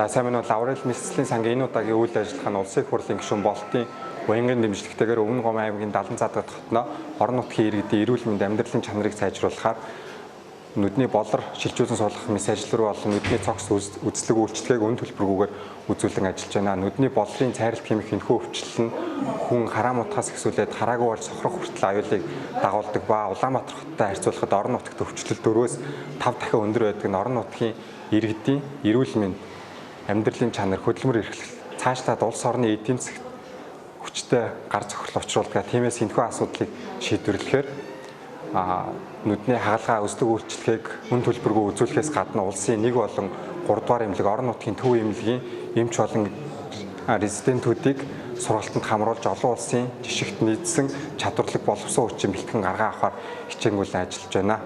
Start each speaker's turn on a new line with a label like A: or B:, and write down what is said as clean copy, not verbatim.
A: За сайн байна уу, Лаврел мэслийн сангийн энэ удаагийн үйл ажиллагаа нь Улсын их хурлын гишүүн Болтын уянгын дэмжлэгтэйгээр Өмнө Гом аймгийн Даланзаадгад хотноо орон нутгийн иргэдийн эрүүл мэнд амьдралын чанарыг сайжруулахаар нүдний болор шилжүүлэн суулгах мэс ажил руу болон нүдний цогц үзлэг үйлчилгээг үн төлбөргүйгээр үзүүлэн ажиллаж байна. Нүдний болрын цайралт хэмэх энэхүү өвчлөл нь хүн хараа мутахаас эхлүүлээд хараагүй болж сохрох хүртэл аюулыг дагуулдаг ба Улаанбаатар хоттой харьцуулахад орон нутагт өвчлөл 4-5 дахин өндөр байдаг нь орон нутгийн иргэдийн эрүүл мэнд амьдралын чанар, хөдөлмөр эрхлэл цаашлаад улс орны эдийн засагт хүчтэй гар зохирол учруулдаг. Тиймээс энэхүү асуудлыг шийдвэрлэхээр нүдний хагалгаа өслөг үйлчилгээг үн төлбөргүй үзүүлэхээс гадна улсын 1 болон 3 дугаар эмнэлэг, орон нутгийн төв эмнэлгийн эмч болон резидентүүдийг сургалтанд хамруулж олон улсын жишгт нийцсэн чадварлаг боловсон хүчин бэлтгэн гаргаа авахар хичээнгүйлэн ажиллаж байна.